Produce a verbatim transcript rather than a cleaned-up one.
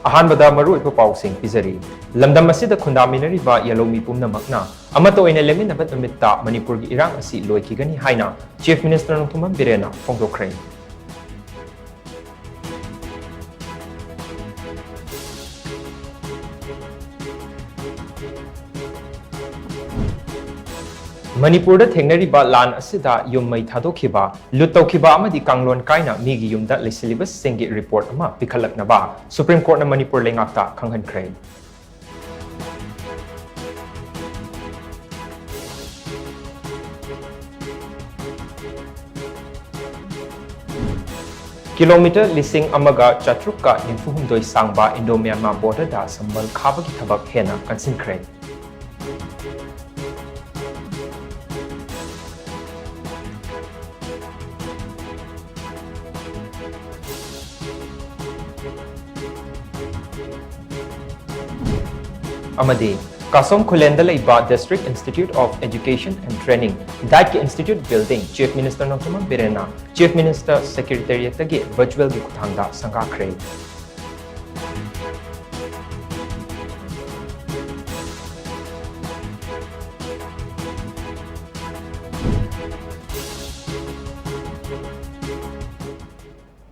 ꯑꯍꯥꯟꯕꯗ ꯃꯔꯨꯑꯣꯏꯕ ꯄꯥꯎꯁꯤꯡ ꯄꯤꯖꯔꯤ꯫ ꯂꯝꯗꯝ ꯑꯁꯤꯗ ꯈꯨꯟꯗꯥꯃꯤꯟꯅꯔꯤꯕ ꯌꯦꯜꯍꯧꯃꯤ ꯄꯨꯝꯅꯃꯛꯅ ꯑꯃꯠꯇ ꯑꯣꯏꯅ ꯂꯦꯞꯃꯤꯟꯅꯕ ꯅꯨꯃꯤꯠꯇ ꯃꯅꯤꯄꯨꯔꯒꯤ ꯏꯔꯥꯡ ꯑꯁꯤ ꯂꯣꯏꯈꯤꯒꯅꯤ ꯍꯥꯏꯅ Chief Minister ꯅꯣꯡꯊꯣꯝꯕꯝ ꯕꯤꯔꯦꯟꯅ ꯐꯣꯡꯗꯣꯛꯈ꯭ꯔꯦ꯫ ꯃꯅꯤꯄꯨꯔꯗ ꯊꯦꯡꯅꯔꯤꯕ ꯂꯥꯟ ꯑꯁꯤꯗ ꯌꯨꯝ ꯃꯩ ꯊꯥꯗꯣꯛꯈꯤꯕ, ꯂꯨꯠ ꯇꯧꯈꯤꯕ ꯑꯃꯗꯤ ꯀꯥꯡꯂꯣꯟ ꯀꯥꯏꯅ ꯃꯤꯒꯤ ꯌꯨꯝꯗ ꯂꯩꯁꯤꯜꯂꯤꯕꯁꯤꯡꯒꯤ report ꯑꯃ ꯄꯤꯈꯠꯂꯛꯅꯕ Supreme Court ꯅ ꯃꯅꯤꯄꯨꯔ ꯂꯩꯉꯥꯛꯇ ꯈꯪꯍꯟꯈ꯭ꯔꯦ꯫ Kilometre ꯂꯤꯁꯤꯡ ꯑꯃꯒ ꯆꯥꯇ꯭ꯔꯨꯛꯀ ꯅꯤꯐꯨ ꯍꯨꯝꯗꯣꯏ ꯁꯥꯡꯕ Indo-Myanmar border ꯗ ꯁꯝꯕꯜ ꯈꯥꯕꯒꯤ ꯊꯕꯛ ꯍꯦꯟꯅ ꯀꯟꯁꯤꯟꯈ꯭ꯔꯦ꯫ ꯑꯃꯗꯤ ꯀꯥꯁꯣꯝ ꯈꯨꯂꯦꯟꯗ ꯂꯩꯕ District Institute of Education and Training, DIET ꯀꯤ Institute Building Chief Minister Nongthombam ꯕꯤꯔꯦꯟꯅ Chief Minister Secretariat ꯇꯒꯤ virtual ꯒꯤ ꯈꯨꯠꯊꯥꯡꯗ ꯁꯪꯒꯥꯈ꯭ꯔꯦ꯫